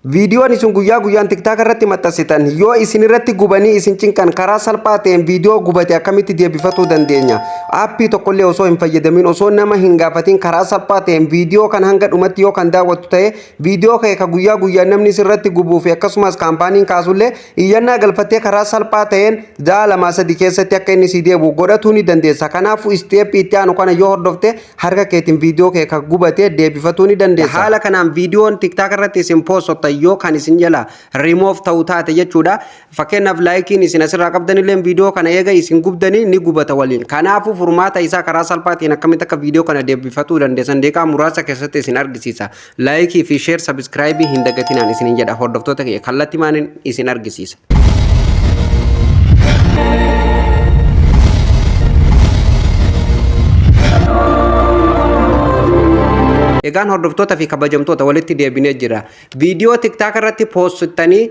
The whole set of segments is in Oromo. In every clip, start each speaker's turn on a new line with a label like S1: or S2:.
S1: Viidiyoon isin guyyaa guyyaan TikTok irratti maxxansitan yoo isin irratti gubanii isin cinqan, karaa salphaa ta'een viidiyoo gubate akkamitti deebifatuu dandeenya? Aappii tokkollee osoo hin fayyadamin, osoo nama hin gaafatin, karaa salphaa ta'een viidiyoo kan hanga dhumatti yoo kan daawwattu ta'e, viidiyoo kee ka guyyaa guyyaan namni sirratti gubuu fi akkasumas kaampaaniin kaasullee iyyannaa galfattee karaa salphaa ta'een 2, 3 keessatti akka inni si deebi'u godhatuu ni dandeessa. Kanaafuu isteeppii itti aanu kana yoo hordofte, harka keetiin viidiyoo kee kan gubate deebifatuu ni dandeessa. Haala kanaan viidiyoon TikTok irratti isin poostottan yoo kan isin jala remove ta'u taate jechuudha. Fakkeenyaaf, laayikiin isin asirraa qabdanillee viidiyoo kana eega isin gubdanii ni gubata waliin. Kanaafuu furmaata isaa karaa salphaatiin akkamitti akka viidiyoo kana deebifatuu dandeessan daqiiqaa muraasa keessatti isin argisiisa. Laayikii fi share, subscribe hin dagatinaan isinin jedha. Hordoftoota kiyya, kallattii maaniin isin argisiisa. Egaan hordoftoota fi kabajamtoota, walitti deebinee jira. Viidiyoo TikTok irratti poostitanii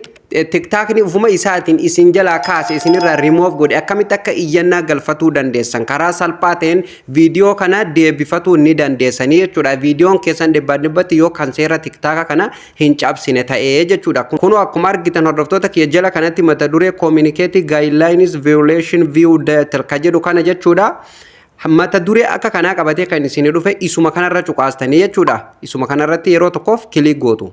S1: TikTokni ufuma isaatiin isin jalaa kaase, isinirraa remove godhe, akkamitti akka iyyannaa galfatuu dandeessan, karaa salphaa ta'een viidiyoo kana deebifatuu ni dandeessanii jechuudha. Viidiyoon keessan dhibbaan dhibbatti yoo kan seera TikTok kana hin cabsine ta'ee jechuudha. Kunoo akkuma argitan, hordoftoota kiyya, jala kanatti mata duree "Community Guidelines Violation View Detail" ka jedhu kana jechuudha. Mata duree akka kanaa qabatee kan isin dhufe isuma kanarra cuqaastanii jechuudha. Isuma kanarratti yeroo tokkoof click gootu.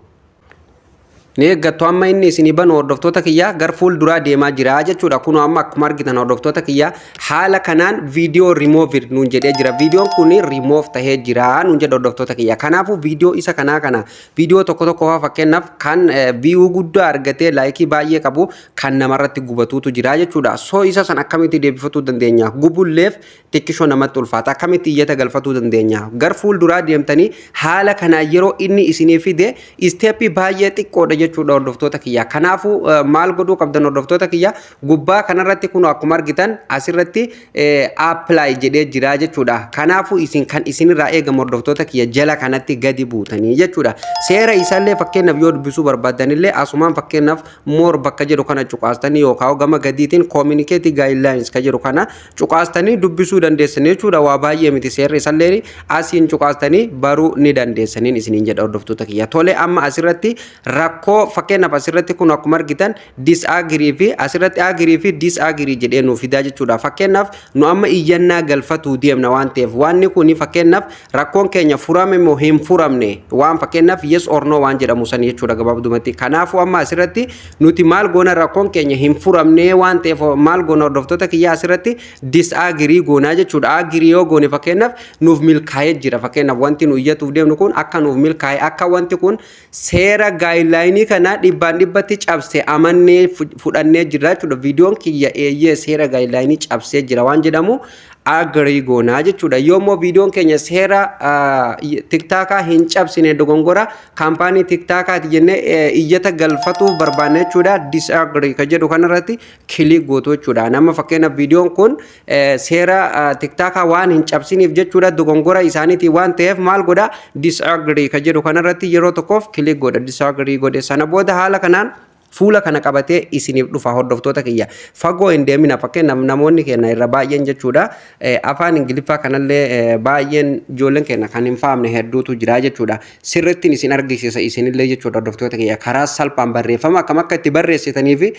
S1: Ni eeggattu amma inni isinii banu. Hordoftoota kiyyaa, gar fuul duraa deemaa jira jechuudha. Kunoo amma akkuma argitan, hordoftoota kiyyaa, haala kanaan viidiyoo remove nuun jedhee jira. Viidiyoon kun remove tahee jira nuun jedha, hordoftoota kiyya. Kanaafuu viidiyoo isa kanaa kana, viidiyoo tokko tokko faa, fakkeenyaaf kan view guddaa argatee laayikii baay'ee qabu kan namarratti gubatuutu jira jechuudha. So isa san akkamitti deebifatuu dandeenya? Gubulleef xiqqishoo namatti ulfaata. Akkamitti iyyata galfatuu dandeenya? Gar fuul duraa deemtanii haala kanaan yeroo inni isinii fide isteeppii baay'ee xiqqoodha jechuudha, hordoftoota kiyya. Kanaafuu maal godhuu qabdan, hordoftoota kiyya? Gubbaa kanarratti kun akkuma argitan asirratti apply jedhee jira jechuudha. Kanaafuu isin kan isinirraa eegamu, hordoftoota kiyya, jala kanatti gadi buutanii jechuudha. Seera isaallee fakkeenyaaf yoo dubbisuu barbaaddanillee asumaan fakkeenyaaf more bakka jedhu kana cuqaastanii yookaan gama gadiitiin community guidelines ka jedhu kana cuqaastanii dubbisuu dandeessan jechuudha. Waa baay'ee miti, seerri isallee asiin cuqaastanii baruu ni dandeessaniin isiniin jedha, hordoftoota kiyya. Tole, amma asirratti rakkoo fakkeenyaaf asirratti kun akkuma argitan disagree fi asirratti agree fi disagree jedhee nuuf fidaa jechuudha. Fakkeenyaaf nu amma iyyannaa galfatuu deemna waan ta'eef, wanni kun fakkeenyaaf rakkoon keenya furame moo hin furamne, waan fakkeenyaaf yes or no waan jedhamu san jechuudha gabaabdumatti. Kanaafuu amma asirratti nuti maal goona? Rakkoon keenya hin furamne waan ta'eef maal goona, hordoftoota kiyyaa? Asirratti disagree goonaa jechuudha. Agree yoo goone, fakkeenyaaf nuuf milkaa'ee jira. Fakkeenyaaf wanti nu iyyatuuf deemnu kun akka nuuf milkaa'e, akka wanti kun seera gaayidlaayinii kana dhibbaan dhibbatti cabse amannee fudhannee jirra jechuudha. Viidiyoon kiyya eeyyee seera gaayidlaayinii cabsee jira waan jedhamu agree goonaa jechuudha. Yoo immoo viidiyoon keenya seera TikTokaa hin cabsine, dogongora kaampaanii TikTokaati jennee iyyata galfatuuf barbaanne jechuudha. Disagree ka jedhu kanarratti click gootu jechuudha. Nama fakkeenyaaf viidiyoon kun seera TikTokaa waan hin cabsiniif jechuudha, dogongora isaaniitiin waan ta'eef maal godha? Disagree ka jedhu kanarratti yeroo tokkoof click godha. Disagree godhe. Sana booda haala kanaan fuula kana qabatee isiniif dhufa. Hordoftoota kiyya, fagoo hin deemina. Fakkeenyaaf namoonni keenya irra baay'een jechuudha, afaan Ingiliffaa kanallee baay'een ijoolleen keenya kan hin faamne hedduutu jira jechuudha. Sirrittiin isin argisiisa isinillee jechuudha, hordoftoota kiyya. Karaa salphaan barreeffama akkam akka itti barreessitanii fi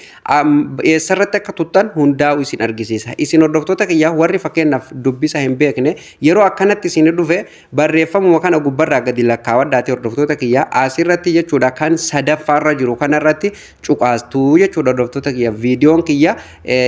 S1: eessarratti akka tuttan hundaa'u isin argisiisa. Isin, hordoftoota kiyya, warri fakkeenyaaf dubbisa hin beekne, yeroo akkanatti isin dhufe barreeffamuma kana gubbarraa gadi lakkaawwadhaati, hordoftoota kiyya, asirratti jechuudha, kan sadaffaarra jiru kanarratti cuqaastuu jechuudha. Hordoftoota kiyya, viidiyoon kiyya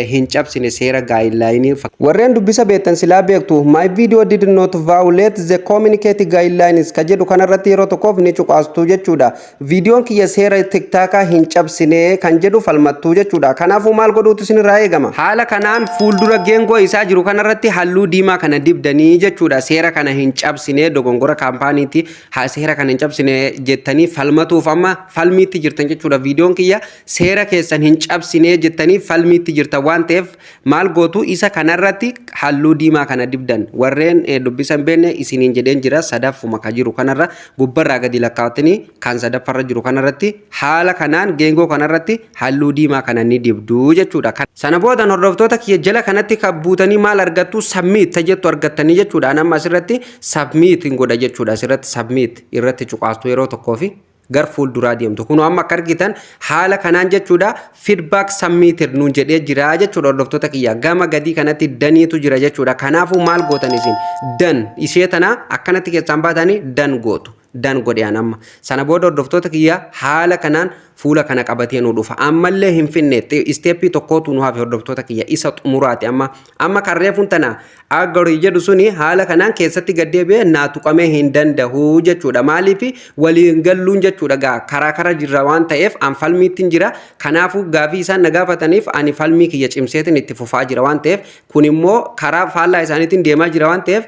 S1: hin cabsine seera gaayidlaayinii. Warreen dubbisa beektan silaa beektu. "My video did not violate the community guidelines" ka jedhu kanarratti yeroo tokkoof ni cuqaastuu jechuudha. Viidiyoon kiyya seera TikTokaa hin cabsine kan jedhu falmattuu jechuudha. Kanaafuu maal godhuutu isinirraa eegama? Haala kanaan fuuldura geengoo isaa jiru kanarratti halluu diimaa kana dibdanii jechuudha. Seera kana hin cabsine, dogongora kaampaaniitti, seera kana hin cabsine jettanii falmatuuf amma falmiitti jirtan jechuudha. Viidiyoon kiyya seera keessan hin cabsine jettanii falmiitti jirtan waan ta'eef maal gootu? Isa kanarratti halluu diimaa kana dibdan. Warreen dubbisa hin beekne isiniin jedheen jira, sadaffuma ka jiru kanarra gubbarraa gadi lakkaa'atanii kan sadaffarra jiru kanarratti haala kanaan geengoo kanarratti halluu diimaa kana ni dibduu jechuudha. Sana boodan, hordoftoota kiyya, jala kanatti kan buutanii maal argattu? Submit jettu argattanii jechuudha. Amma asirratti submit hin godha jechuudha. Asirratti submit irratti cuqaastu yeroo tokkoo fi Gar fuulduraa deemtu. Kunoo amma akka argitan haala kanaan jechuudha, feedback submitted nuun jedhee jira jechuudha. Hordoftoota kiyya, gama gadii kanatti doneiitu jira jechuudha. Kanaafuu maal gootan isin? Done ishee tana akkanatti keessaan baatanii done gootu. Done godhe amma. Sana booda, hordoftoota kiyya, haala kanaan fuula kana qabatee nu dhufa. Ammallee hin finne, stepii tokkootu nu hafe, hordoftoota kiyya, isa xumuraati amma. Amma kan reefuun tana agree jedhu suni haala kanaan keessatti gaddeebi'ee naa tuqamee hin danda'u jechuudha. Maaliif? Waliin galluun jechuudha gaa karaa kara jirra waan ta'eef, an falmiitti jira. Kanaafuu gaafii isaan na gaafataniif ani falmii kiyya cimseetiin itti fufaa jira waan ta'eef, kun immoo karaa faallaa isaaniitiin deemaa jira waan ta'eef,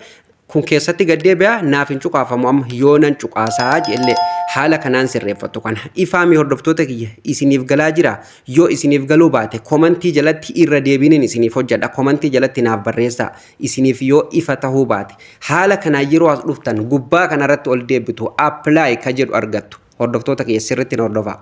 S1: kun keessatti gaddeebi'a naaf hin cuqaafamu. Amma yoo nan cuqaasaa jedhee haala kanaan sirreeffattu. Kana ifaami, hordoftoota kiyya, isiniif galaa jira? Yoo isiniif galuu baate commentii jalatti irra deebiniin isiniif hojjedha. Commentii jalatti naaf barreessaa isiniif yoo ifa tahuu baate. Haala kanaan yeroo as dhuftan gubbaa kanarratti ol deebitu, apply ka jedhu argattu. Hordoftoota kiyya, sirriitti hordofaa.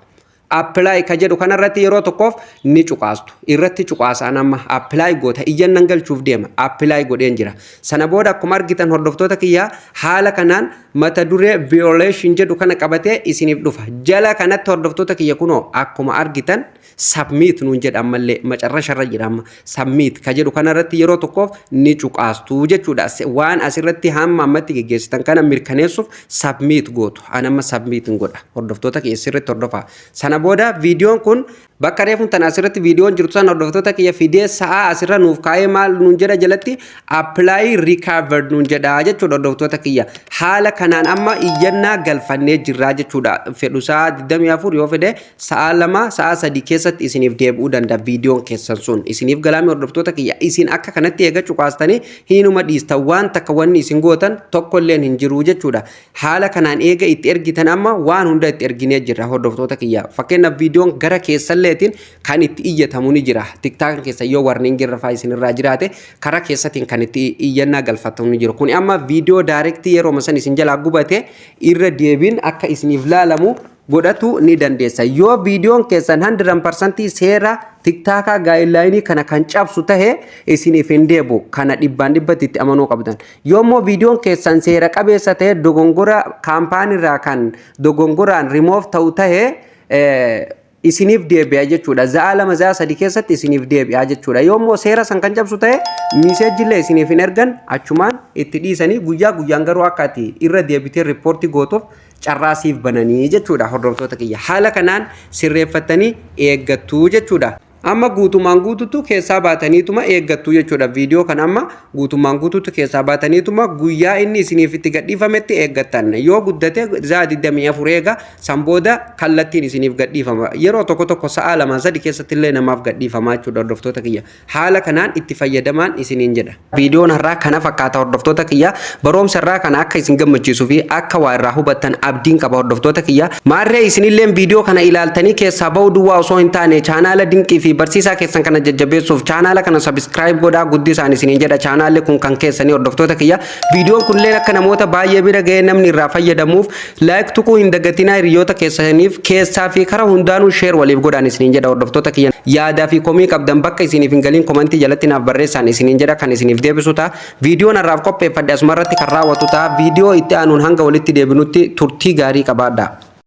S1: Apply ka jedhu kanarratti yeroo tokkoof ni cuqaastu. Irratti cuqaasaan amma apply goota, iyyannan galchuuf deema. Apply godheen jira. Sana booda akkuma argitan, hordoftoota kiyyaa, haala kanaan mata duree violation jedhu kana qabatee isiniif dhufa. Jala kanatti, hordoftoota kiyya, kunoo akkuma argitan submit nuun jedha. Ammallee macarrasharra jira. Amma submit ka jedhu kanarratti yeroo tokkoof ni cuqaastu jechuudha. Waan asirratti hamma ammatti geggeessitan kana mirkaneessuuf submit gootu. An amma submit hin godha. Hordoftoota kiyya, sirriitti hordofaa. Sana booda viidiyoon kun bakka reefuun tana asirratti viidiyoon jirtu sana, hordoftoota kiyya, fidee sa'aa asirra nuuf kaa'ee maal nuun jedha? Jalatti apply recovered nuun jedha jechuudha. Hordoftoota kiyya, haala kanaan amma iyyannaa galfannee jirraa jechuudha. Fedhu sa'a 24, yoo fedhe sa'a 2, sa'a 3 keessatti isiniif deebi'uu danda'a viidiyoon keessan sun. Isiniif galaame, hordoftoota kiyya? Isin akka kanatti eega cuqaastanii hinuma dhiistan, waan takka wanni isin gootan tokkolleen hin jiru jechuudha. Haala kanaan eega itti ergitan, amma waan hunda itti erginee jirra, hordoftoota kiyya. Fakkeenyaaf viidiyoon gara keessalleetiin kan itti iyyatamu ni jira. TikTok keessa yoo warning irra faa isinirraa jiraate, karaa keessatiin kan itti iyyannaa galfatamu ni jira. Kun amma viidiyoo directii yeroo san isin jalaa gubate irra deebiin akka isiniif laalamu godhatu ni dandeessa. Yoo viidiyoon keessan 100% seera TikTokaa guidelineii kana kan cabsu tahe, isiniif hin deebu. Kana dhibbaan dhibbatti itti amanuu qabdan. Yoo immoo viidiyoon keessan seera qabeessa tahe, dogongora kaampaaniirraa kan dogongoraan remove ta'u tahe, isiniif deebi'a jechuudha. Za'a 2, za'a 3 keessatti isiniif deebi'a jechuudha. Yoo immoo seera san kan cabsu ta'e, messageillee isiniif hin ergan, achumaan itti dhiisanii, guyyaa guyyaan garuu akka ati irra deebitee reportii gootuuf carraa siif bananii jechuudha, hordoftoota kiyya. Haala kanaan sirreeffattanii eeggattuu jechuudha. Amma guutumaan guututu keessaa baataniituma eeggattu jechuudha. Viidiyoo kana amma guutumaan guututu keessaa baataniituma guyyaa inni isiniif itti gadhiifametti eeggattan. Yoo guddate za'a 24 eega, san booda kallattiin isiniif gadhiifama. Yeroo tokko tokko sa'a 2, 3 keessatti illee namaaf gadhiifama jechuudha, hordoftoota kiyya. Haala kanaan itti fayyadamaan isiniin jedha. Viidiyoon har'aa kana fakkaata, hordoftoota kiyya. Barumsa irraa kana akka isin gammachiisuu fi akka waa irraa hubattan abdiin qaba, hordoftoota kiyya. Maarree isinillee viidiyoo kana ilaaltanii keessaa ba'uu duwwaa osoo hin taane, chaanaala dinqii fi barsiisaa keessan kana jajjabeessuuf chaanaala kana subscribe godhaa guddisaan isiniin jedha. Chaanaalli kun kan keessanii, hordoftoota kiyya. Viidiyoon kunillee akka namoota baay'ee bira ga'ee namni irraa fayyadamuuf like tuquu hin dagatinaa. Hiriyoota keessaniif keessaa fi karaa hundaanuu share waliif godhaan isiniin jedha, hordoftoota kiyya. Yaadaa fi komii qabdan bakka isiniif hin galiin commentii jalatti naaf barreessaan isiniin jedha, kan isiniif deebisu ta'a. Viidiyoon har'aaf qopheeffadhe asuma irratti kan raawwatu ta'a. Viidiyoo itti aanuun hanga walitti deebinutti turtii gaarii qabaadha.